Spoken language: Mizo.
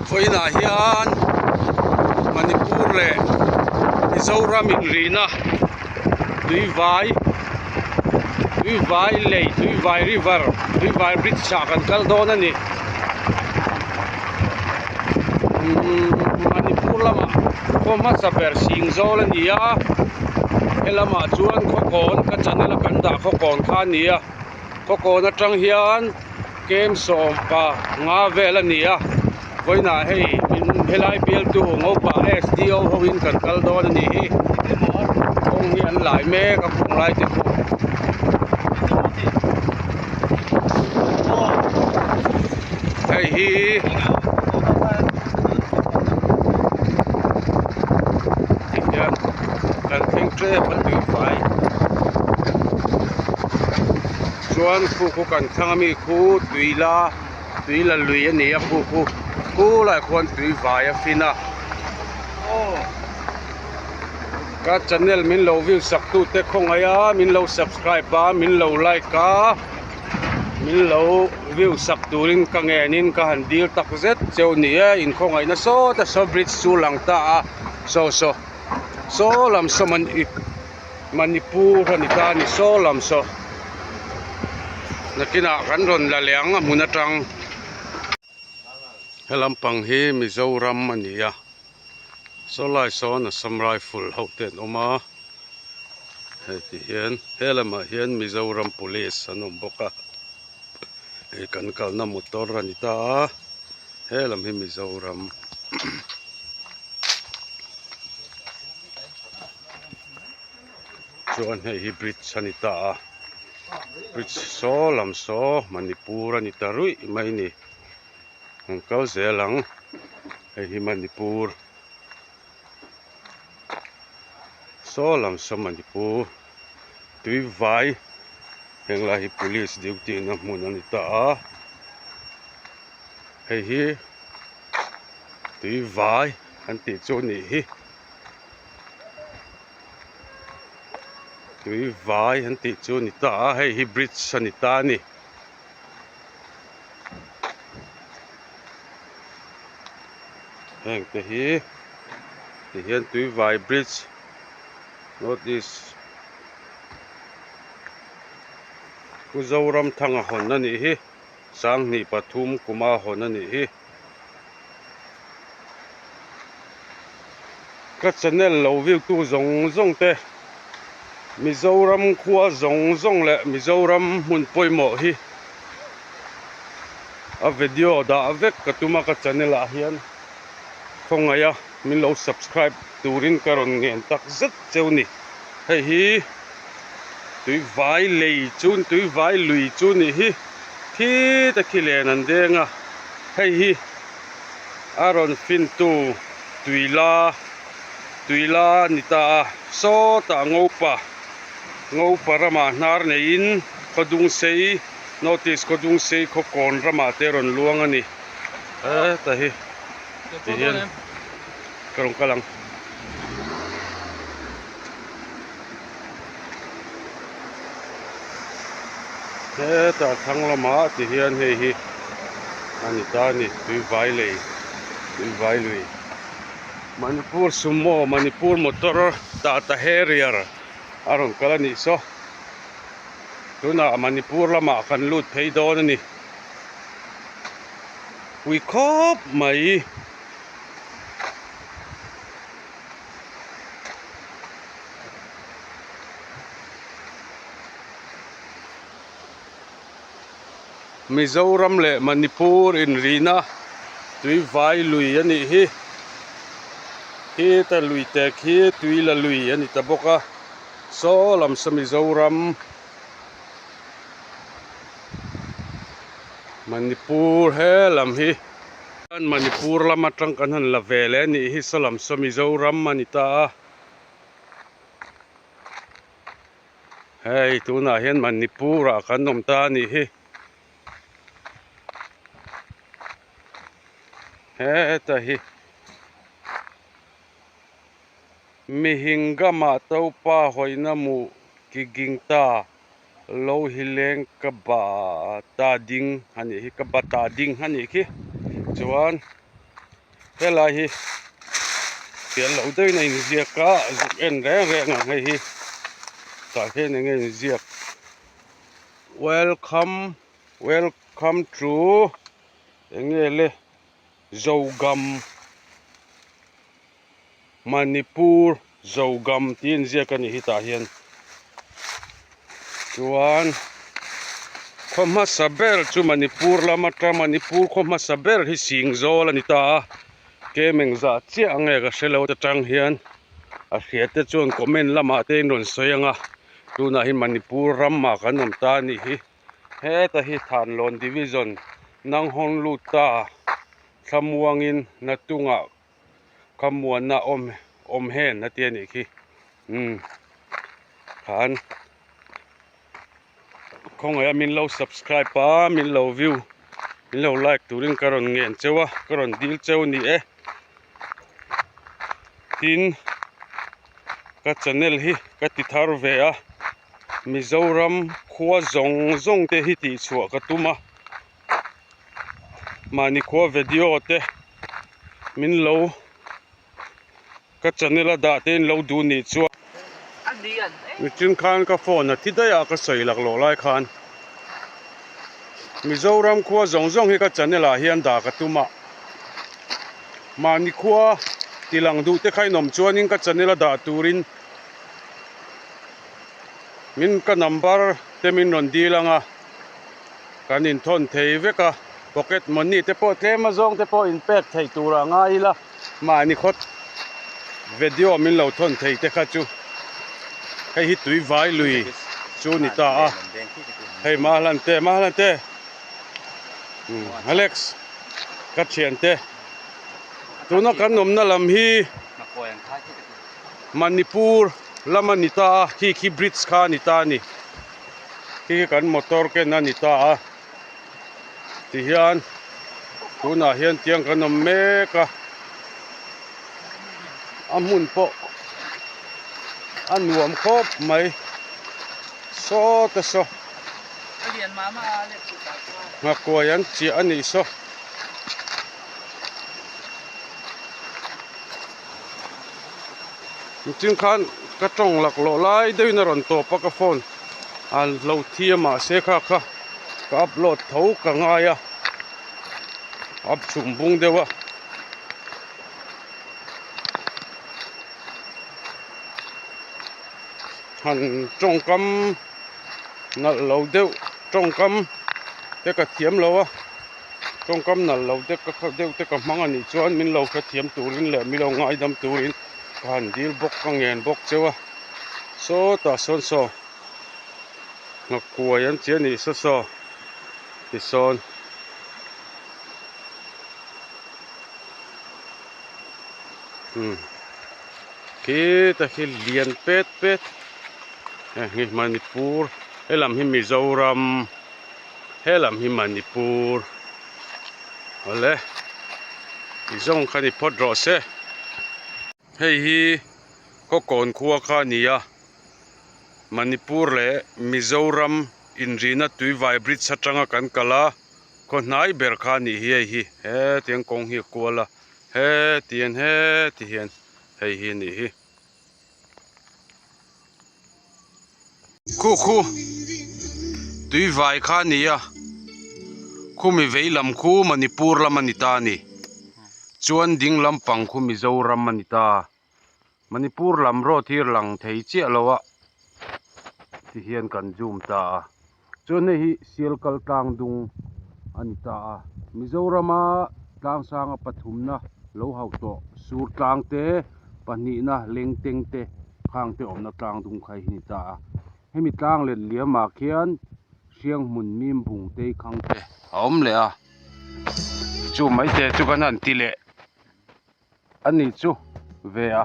Vawiinah hian Manipur leh Mizoram inrihna Tuivai Tuivai lei Tuivai river Tuivai bridge ah kan kal dawn a ni. Manipur lamah khaw hmasa ber Singzawl a ni a, helamah chuan Khawkawn ka channel a kan dah Khawkawn kha a ni a, Khawkawn atang hian kem sawmpa nga vel a ni a, vawiinah hei min helai bialtu Ngopa SDO hoin kan kal dawn a nih hi, kawng hi an lai mek a kawng lai te chu. Hei hi tihian kan thleng tep a tui fai chuan khu khu kan thlang ami khu tui la tui la lui a ni a khu khu khu lai khuan tui vai a fin a ka channel min lo view sak tute khawngaih a min lo subscribe a min lo like a. Min lo view sak turin ka ngenin ka han dil tak zet cheu ni e, inkhawngaihna sawta saw bridge chu lang ta a, saw saw saw lam saw Manipur a ni ta a ni saw lam saw nakinah kan rawn la leh ang a hmun atang he lampang hi Mizoram a ni a, saw lai sawn Assam Rifle ho te an awm a. Hei ti hian he lamah hian Mizoram police an awm bawk a hei kan kalna motor a ni ta a he lam hi Mizoram chuan hei hi bridge a ni ta a bridge saw lam saw Manipur a ni ta ruih mai a ni an kal zel ang hei hi Manipur. Saw lam saw Manipur tui vai heng lai hi police duty na hmun a ni ta a hei hi tui vai an tih chu a nih hi tui vai an tih chu a ni ta a hei hi bridge a ni ta a ni. Heng te hi ti hian Tuivai bridge north east Pu Zoramthanga hawn a nih hi Sanghnih pathum kuma hawn a nih hi. Ka channel lo view tu zawng zawng te Mizoram khua zawng zawng leh Mizoram hmun pawimawh hi a video dah vek ka tum a ka channel ah hian khawngaih a min lo subscribe turin ka rawn ngen tak zet cheu ni hei hi tui vai lei chu tui vai lui chu nih hi thi te khi len an deng a hei hi a rawn fin tu tui la tui la a ni ta a sawtah ngopa ngopa ramah hnar neiin khawdung sei notice khawdung sei khawkawn ramah te a rawn luang a ni heta hi tihian ka rawn kal ang. Hetah thlang lamah ti hian hei hi a ni ta a ni tui vai lei tui vai lui Manipur sumo Manipur motor Tata Harrier a rawn kal a nih saw tunah Manipur lamah kan lut phei dawn a ni pui khawp mai. Mizoram leh Manipur inrihna tui vai lui a nih hi khita lui te khi tui la lui a ni ta bawk a saw lam saw Mizoram Manipur he lam hi. Manipur lam atang kan han la ve leh a nih hi saw lam saw Mizoram a ni ta a hei tunah hian Manipur ah kan awm ta a nih hi heta hi Mihinggamah topa hawihna mu kigingta Lo hi leng ka ba ta ding a nih hi ka ba ta ding a nih khi chuan. Helai hi fiah loh deuhin a inziak a zuk en reng reng ang hei hi tah hian eng nge inziak welcome welcome to eng nge le Zogam Manipur Zogam tih a inziak a ni hi tah hian chuan khaw hmasa ber chu Manipur lam atang Manipur khaw hmasa ber hi Singzawl a ni ta a kem engzah chiah ang nge ka hre lo atang hian a hria te chuan comment lamah te in rawn sawi ang a tunah hi Manipur ramah kan awm ta a nih hi heta hi Thanlawn Division Nanghawng lut ta thlamuangin Natungah Ka muanna awm awm hen a ti a nih khi umm khan khawngaih a min lo subscribe a min lo view min lo like turin ka rawn ngen cheu a ka rawn dil cheu a ni e tin ka channel hi ka ti thar ve a Mizoram khua zawng zawng te hi tih chhuah ka tum a. Mahni khua video te min lo ka channel a dah te in lo duh nih chuan nichin khan ka phone a thi daih a ka sawi laklawh lai khan Mizoram khua zawng zawng hi ka channel ah hian dah ka tum a mahni khua ti lang duh te kha in awm chuanin ka channel a dah turin min ka number te min rawn dil ang a. Kan inthawn thei vek a, pocket money te pawh tlem azawng te pawh inpek theih tur a ngai ila, mahni khawt video min lo thawn thei te kha chu hei hi tui vai lui chu ni ta a, hei Mahlan te Mahlan te Alex ka thian te tuna kan awmna lam hi Manipur lam a ni ta a, khi khi bridge kha a ni ta a ni. Khi hi kan motor ken a ni ta a tihian tunah hian tiang kan awm mek a a hmun pawh a nuam khawp mai saw te saw nghakuai an chiah a nih saw. Nichin khan ka tawng laklawh lai deuhin a rawn tawp a ka phone a lo thi a mahse kha kha ka upload tho ka ngai a up chhum bung deuh a. Han tawngkam nalh lo deuh tawngkam te ka thiam lo a. Tawngkam nalh lo deuh ka deuh te ka hmang a nih chuan min lo hrethiam turin leh min lo ngaidam turin ka han dil bawk ka ngen bawk cheu a sawtah sawn saw nghakuai an chi a nih saw saw tisawn umm khita khi lian pet pet heng hi Manipur helam hi Mizoram. He lam hi Manipur awle ti zawng kha ni phawt rawh se. Hei hi Khawkawn khua kha a ni a, Manipur leh Mizoram inrihna Tuivai Bridge atanga kan kal a, khaw hnai ber kha a nih hi hei hi hetiang kawng hi a kual a, hetiang heti hian hei hi a nih hi. Khu khu tui vai kha a ni a khumi vei lam khu Manipur lam a ni ta a ni chuan ding lampang khu Mizoram a ni ta Manipur lam road hi lang thei chiah lo a ti hian kan zoom ta a chuan hei hi Sialkal tlang dung a ni ta a Mizorama tlang sanga pathumna lo hauh tawh sur tlang te pahnihna lengteng te khang te awmna tlang dung kha hi a ni ta a hemi tlang let liamah khian hrianghmun mim bung tei khang te a awm leh a chu mai te chu kan han ti leh a ni chu ve a.